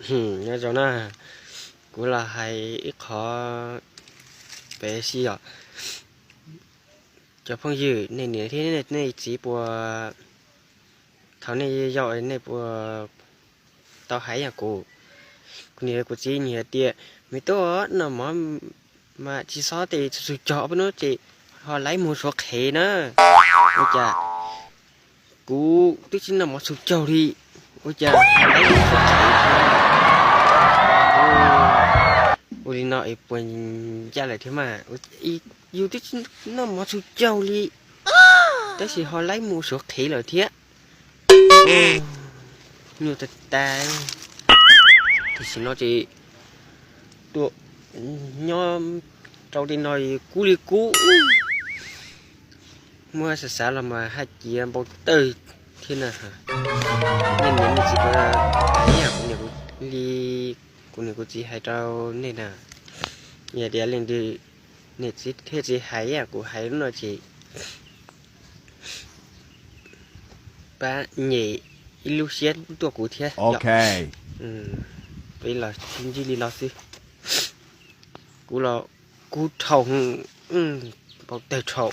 Nyob zoo na, kuv los hais ib qho pem si os. Cov phooj ywg, nej niam thiab nej txiv puas, thaum nej yau nej puas tau hais yam kuv? Kuv niam kuv txiv nyiam tias, me tub, noj mov mas tsis txhob tes txhua txhua caug ob peb hnub ces ho laib mus suav qhev na. Ua cas kuv twb tsis noj mov txhua caug li, ua cas ho laib mus suav qhev thiab? Ua li no es puas ncaj lawm thiab mas? Yus twb tsis noj mov txhua caug li, tab sis ho laib mus suav qhev lawm thiab. Nyuaj tag tag. Tam sim no ces tuaj nyob rau tej no kub li kub, muab xav xav los mas haj ciav npau taws thiab na. Nej niam nej txiv puas hais yam kuv niam kuv li, kuv niam kuv txiv hais rau nej na? Yog tias leej twg niam txiv thiab txiv hais yam kuv hais lub no ces pab nyem ib lub siab tuaj kuv thiab. Peb los sib ntsib li no xwb. Kuv los kub dhau, npau taws dhau.